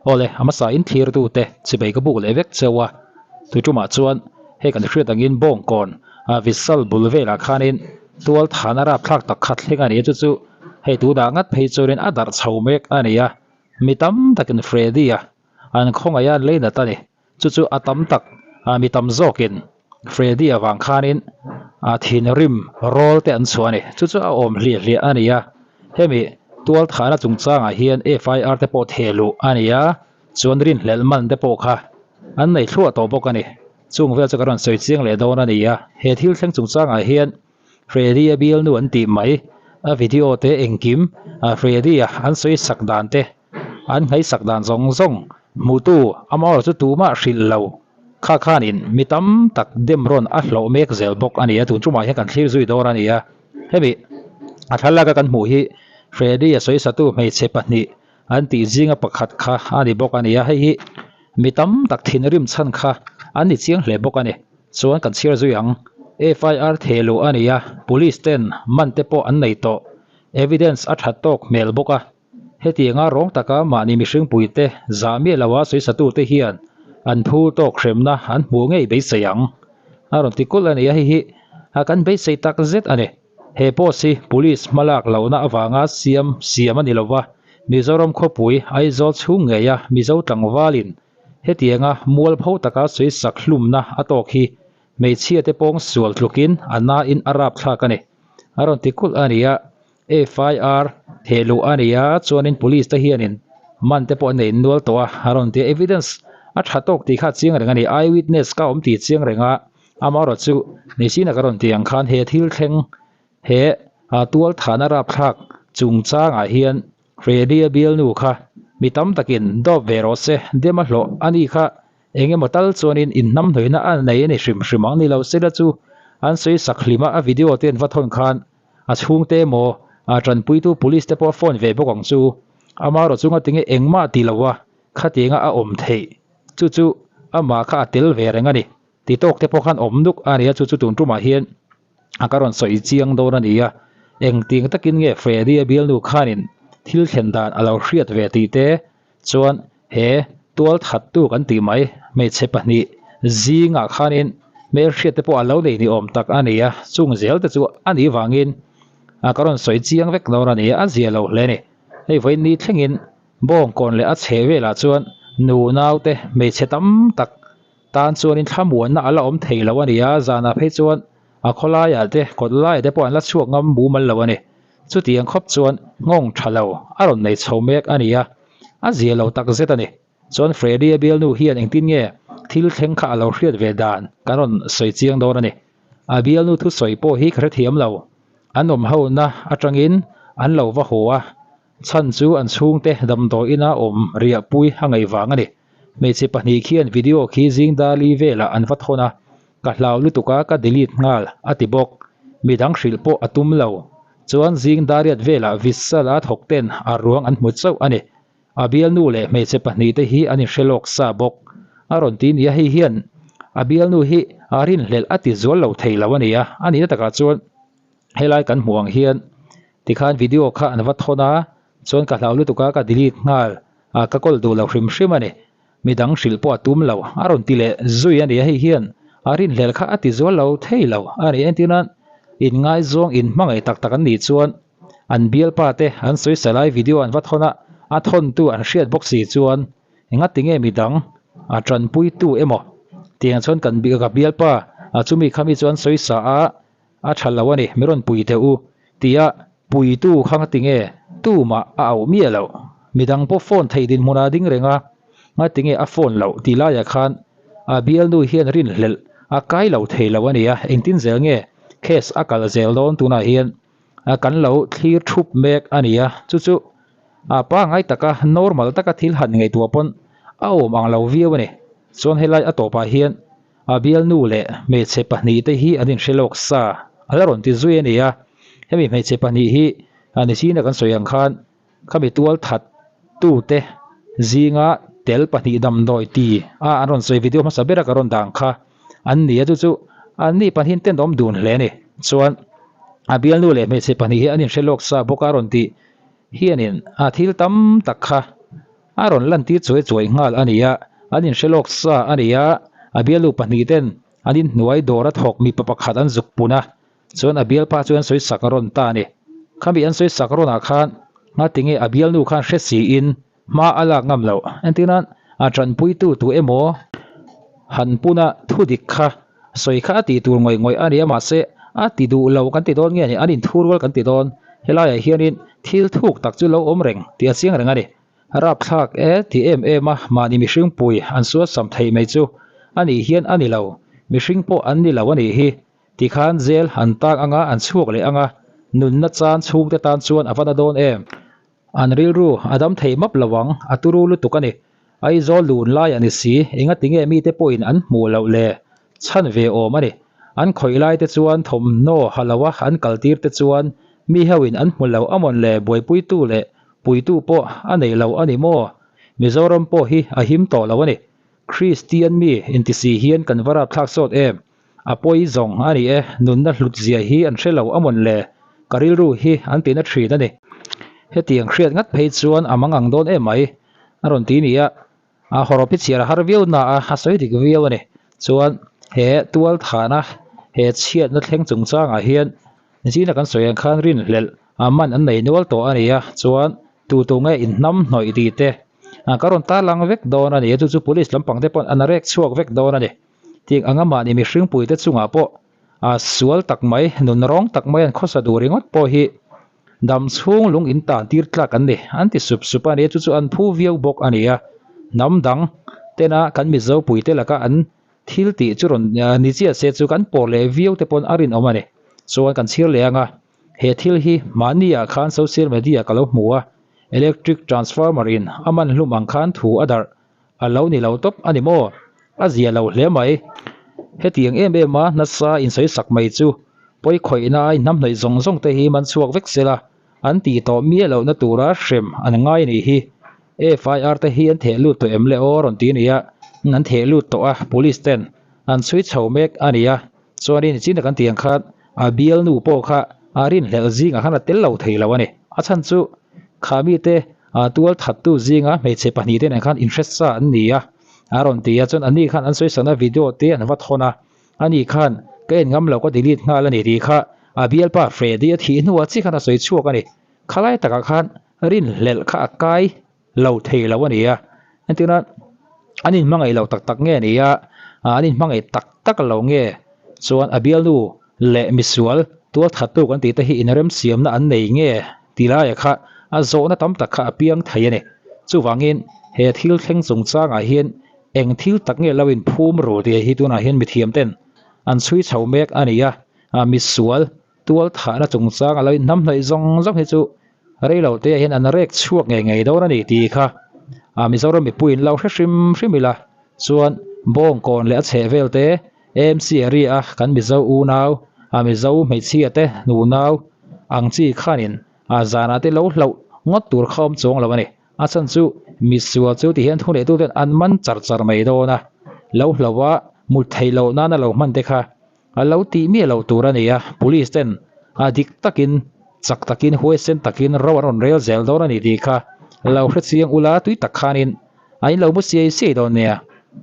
Awle, a hmasa in thlirtute chibei ka buk leh vek cheu a, tui tumah chuan hei kan hriat angin Bawngkawn Vishal bul velah khanin tual thana rapthlak tak kha thleng a ni a, chu chu hei tunah ngat phei chuanin a darh chho mek a ni a, mi tam takin Freddy-a an khawngaih a leinat a ni. Chu chu a tam tak mi tam zawkin Freddy avang khanin a thinrim rawl te an chhuah a ni. Chu chu a awm hliah hliah a ni a, hemi tualthahna chungchangah hian FIR te pawh theh luh a ni a, chuan rinhlelh man te pawh kha an nei thluah tawh bawk a ni. Chung vel chu ka rawn sawi chiang leh dawn a ni a, he thil thleng chungchangah hian Freddy a bialnu an tih mai, a video te engkim Freddy a an sawi sak dan te An hmeisak dan zawng zawng hmutu amaherawh chu tumah hrilh lo kha khanin mi tam tak dem rawn a hlawh mek zel bawk a ni a, tun tumah hian kan thlir zui dawn a ni a. Hemi a thlalak a kan hmuh hi Freddy a sawisatu hmeichhe pahnih an tih zinga pakhat kha a ni bawk a ni a, hei hi mi tam tak thinrim chhan kha an ni chiang hle bawk a ni. Chuan kan chhiar zui ang. FIR theh luh a ni a, Police ten man te pawh an nei tawh. Evidence a that tawk hmel bawk a. Hetianga rawng taka mahni mihringpuite zah miah loa sawisatute hian an phu tawk hremna an hmuh ngei beisei ang. A rawn ti kulh a ni a, hei hi kan beisei tak zet a ni. He post hi Police hmalak lohna avanga siam siam a ni lova, Mizoram khawpui Aizawl chhung ngeia Mizo tlangvalin hetianga mualpho taka sawisak hlumna a tawk hi hmeichhiate pawng sual tlukin a nain a rapthlak a ni. A rawn ti kulh a ni a. FIR theh luh a ni a, chuanin police te hianin man te pawh an nei nual tawh a, a rawn ti a, evidence a tha tawk tih kha a chiang reng a ni, eye witness ka awm tih chiang reng a, amaherawh chu Nisina ka rawn tih ang khan he thil thleng he tual thahna rapthlak chungchangah hian Freddy a bialnu kha mi tam takin dawp ve rawh se, dem a hlawh a ni kha Eng emaw tal chuanin inhnamhnawihna a nei a ni hrim hrim ang ni lo sela chu an sawi sak hlim a, a video te an va thawn khan a chhungte emaw a tanpuitu police te pawh a phone ve bawk ang chu. Amaherawh chunga tinge engmah ti lo a, khatianga a awm theih chu chu amah kha a tel ve reng a ni. Ti tawk te pawh khan awm nuk a ni a, chu chu tun tumah hian a ka rawn sawi chiang dawn a ni a, engting takin nge Freddy a bialnu khanin thil thlen dan a lo hriat ve tih te Chuan he tual thattu kan tih mai hmeichhe pahnih zingah khanin hmelhriat te pawh a lo nei ni awm tak a ni a, chung zel te chu a nih vangin ka rawn sawi chiang vek dawn a ni a, a zia lo hle a ni. Hei vawiin ni thlengin Bawngkawn leh a chhe velah chuan nu naute hmeichhe tam tak tan chuanin thlamuanna a la awm thei lo a ni a, zanah phei chuan a khawlaiah te kawt laiah te pawh an la chhuak ngam mumal lo a ni. Chutiang khawp chuan nghawng tha lo a rawn nei chho mek a ni a, a zia lo tak zet a ni. Chuan Freddy a bialnu hian engtin nge thil thleng kha a lo hriat ve dan kan rawn sawi chiang dawn a ni. A bialnu thusawi pawh hi ka hrethiam lo. An awm hona atangin an lo va haw a, chhan chu an chhungte damdawi ina awm riahpui a ngaih vang a ni. Hmeichhe pahnih khian video khi zing dali velah an va thawn a, Ka hlau lutuk a, ka delete nghal, a ti bawk. Midang hrilh pawh a tum lo. Chuan zing dariat velah Vishal a thawk ten a ruang an hmu chauh a ni. A bialnu leh hmeichhe pahnih te hi an inhre lawk sa bawk. A rawn ti nia hei hian a bialnu hi a rinhlelh a ti zual lo thei lo a nia. A nihna takah chuan helai kan hmuh ang hian tikhan video kha an va thawn a, chuan ka hlau lutuk a, ka delete nghal, ka call duh lo hrim hrim a ni. Midang hrilh pawh a tum lo, a rawn ti leh zui a ni a, hei hian a rinhlel kha a ti zual lo thei lo a ni. Entirnan, inngaizawng inhmangaih tak tak an nih chuan an bialpa te an sawi lai video an va thawn a, a thawntu an hriat bawk si chuan engati nge midang a tanpuitu emaw tiang chuan kan ka bialpa chumi khami chu an sawi sa a, a tha lo a ni, mi rawn pui teh u tia puitu kha ngati nge tumah a auh miah loh, midang pawh phone theih dinhmun a ding reng a, ngati nge a phone loh tih laiah khan a bialnu hian rinhlelh a kai lo thei lo a ni a, engtin zel nge case a kalh zel dawn tunah hian kan lo thlir thup mek a ni a, chu chu a pangngai taka normal taka thil han ngaihtuah pawn a awm ang lo viau a ni, chuan helai a tawpah hian A bialnu leh hmeichhe pahnih te hi an inhre lawk sa a la rawn ti zui a ni a, hemi hmeichhe pahnih hi ni china kan sawi ang khan khami tual that tu te zinga tel pahnih damdawi ti a an rawn sawi video hmasa bera ka rawn dang kha an ni a, chu chu an ni pahnih ten awm dun hle a ni. Chuan a bialnu leh hmeichhe pahnih hi an inhre lawk sa bawk a rawn ti hianin a thil tam tak kha. A rawn lantir chuai chuai nghal a ni a, an inhre lawk sa a ni a, a bialnu pahnih ten an inhnuai dawr a thawk mipa pakhat an zuk pun a, chuan a bialpa chu an sawi sak rawn ta a ni. Khami an sawi sak rawnah khan ngatinge a bialnu khan hre siin hma a lak ngam loh. Entirnan a tanpuitu tu emaw han puna thu dik kha sawi kha a tih tur ngawih ngawih a ni a, mahse a ti duh lo kan ti dawn nge ni, an inthu rual kan ti dawn. Helaiah hianin thil thuk tak chu lo awm reng tih a chiang reng a ni. Rapthlak e ti em em a, mahni mihring pui an sualsam theih mai chu a nih hian a ni lo, mihring pawh an ni lo a nih hi. Tikhan zel an tang anga an chhuak leh anga, nunna chan chhungte tan chuan a va na dawn em? An rilru a dam thei map lo ang, a turu lutuk a ni. Aizawl lun lai a ni si, engati nge mite pawhin an hmuh loh le? Chhan ve awm a ni. An khawih lai te chuan thawmhnaw ha lo a an kal tir te chuan mi ho in an hmu lo a mawn le buaipuitu leh puitu pawh a nei lo a ni maw? Mizoram pawh hi a him tawh lo a ni. Kristian mi intisi hian kan va rapthlak sawt em? A pawi zawng a ni e, nunna hlut zia hi an hre lo a mawn le? Ka rilru hi an ti na thin a ni. Hetiang hriat ngat phei chuan a mang ang dawn em mai a rawn ti ni a, a hawrawp hi chhiar a har viau na a, a sawi dik viau a ni. Chuan he tual thahna, he chhiatna thleng chungchangah hian zina kan sawi ang khan rinhlelh a man an nei nual tawh a ni a, chuan tu tu nge inhnam hnawih tih te ka rawn tarlang vek dawn a ni a, chu chu police lampang te pawn an rek chhuak vek dawn a ni. Tiang anga mahni mihring puite chungah pawh a sual tak mai, nun rawng tak mai an khawsa duh ringawt pawh hi dam chhung lung in tan tir tlak an ni. An ti sup sup a ni a, chu chu an phu viau bawk a ni a. Hnam dang tena kan Mizo puite laka an thil tih chu rawn ni chiah se chu kan pawh leh viau te pawn a rinawm a ni. Chuan kan chhir leh anga he thil hi mahni ah khan social media ka lo hmu a, electric transformer in a man hlum ang khan thu a darh A lo ni lo tawp a ni maw? A zia lo hle mai. Hetiang em em a nasa insawi sak mai chu pawi khawihna a inhnamhnawih zawng zawng te hi man chhuak vek sela an tih tawh miah lohna tura hrem an ngai a nih hi. FIR te hi an theh lut tawh em le aw rawn ti a ni a, an theh lut tawh a, police ten an chhui chho mek a ni a, chuanin nichin tak an tih ang khan a bialnu pawh kha a rinhlelh zingah khan a tel lo thei lo a ni. A chhan chu kha mite A tual thattu zinga hmeichhe pahnih te nen khan inhresa an ni a, a rawn ti a, chuan ani khan an sawisana video te an va thawn a, ani khan ka en ngam lo ka delete nghal a ni tih kha a bialpa Freddy a thih hnuah chiah khan a sawi chhuak a ni. Khalai takah khan rinhlelh kha a kai lo thei lo a ni a, entirna an inhmangaih lo tak tak nge a ni a, an inhmangaih tak tak lo nge chuan a bialnu leh misual tual thattu kan tih te hi inremsiamna an nei nge Ti laia kha a zawhna tam tak kha a piang thei a ni. Chuvangin he thil thleng chungchangah hian eng thil tak nge lo inphum ru tih hi tunah hian mithiam ten an chhui chho mek a ni a, misual tual thahna chungchang a lo inhnam hnaih zawng zawng hi chu reilo te ah hian an rek chhuak ngei ngei dawn a ni tih kha Mizoram mipuiin lo hre hrim hrim ila chuan Bawngkawn leh a chhehvel te AMC area a kan Mizo unau, a Mizo hmeichhia te nunau ang chi khanin a zanah te lo hlauh ngawt tur kha awm chuang lo a ni. A chhan chu misual chu ti hian thuneitu ten an man char char mai dawn a, lo hlauh a mut theih loh nana lo hman te kha a lo tih miah loh tur a ni a, police ten a dik takin chak takin huaisen takin ro an rawn rel zel dawn a ni tih kha lo hre chiang ula tui tak khanin a inlo mu siai siai dawn nia.